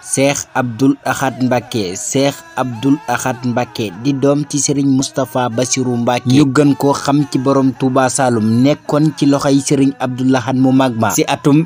Cheikh Abdoul Ahad Mbacké di doom ci Serigne Moustapha Bassirou Mbacké ñu gën koo xam ci borom Touba Saloum nekkoon ci loxoy Serigne Abdoul Ahad mu mag ma ci atum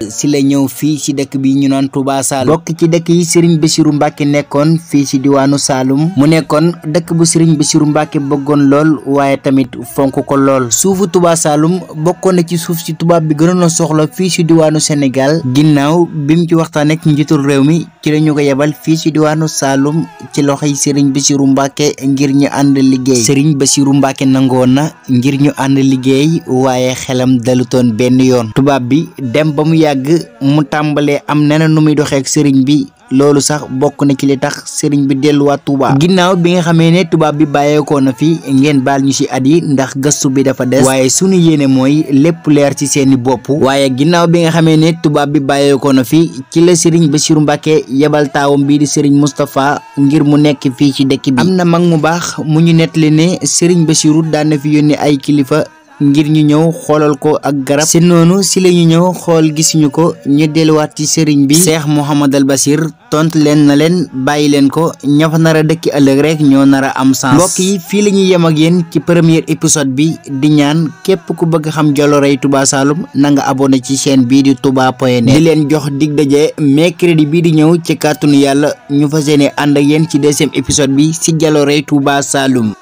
si la ñëw fii ci dëkk bi ñu naan Touba Saloum bokk ci dëkk yi Serigne Bassirou Mbacké nekkoon fii ci diwaanu Saloum mu nekkoon dëkk bu Serigne Bassirou Mbacké bëggoon lool waaye tamit fonk ko lool. suufu Touba Saloum bokkoon na ci suuf ci tubaab bi gënoon a soxla fii ci diwaanu Sénégal ginnaaw bi mu ci waxtaan ak njiitul réew mi ci la ñu ko yebal fii ci diwaanu Saloum ci loxoy Serigne Bassirou Mbacké ngir ñu ànd liggéey. Serigne Bassirou Mbacké nangoon na ngir ñu ànd liggéey waaye xelam dalutoon benn yoon. tubaab bi dem ba mu yàgg mu tàmbalee am nena nu muy doxee ak sëriñ bi loolu sax bokk na ci li tax sëriñ bi delluwaat Touba. ginnaaw bi nga xamee ne tubaab bi bàyyeekoo na fi ngeen baal ñu ci at yi ndax gëstu bi dafa des waaye sunu yéene mooy lépp leer ci seeni bopp. waaye ginnaaw bi nga xamee ne tubaab bi bàyyeekoo na fi ci la Serigne Bassirou Mbacké yebal taawam bii di Serigne Moustapha ngir mu nekk fii ci dëkk bi. am na mag mu baax mu ñu nettali ne Serigne Bassirou daan na fi yónni ay kilifa ngir ñu ñëw xoolal ko ak garab si noonu si la ñu ñëw xool gisuñu ko ñu delluwaat ci sëriñ bi Cheikh Mouhamadal Bassir tontu leen na leen bàyyi leen ko ña fa nar a dëkki ëllëg rek ñoo nar a am sens. mbokk yi fii la ñuy yem ak yéen ci premier épisode bi di ñaan képp ku bëgg xam jaloorey Touba Saloum na nga abonné ci chaîne bii di touba.net di leen jox dig daje mercredi bii di ñëw ci kàttanu yàlla ñu fas yéene ànd ak yéen ci deuxième épisode bi si jaloorey Touba Saloum.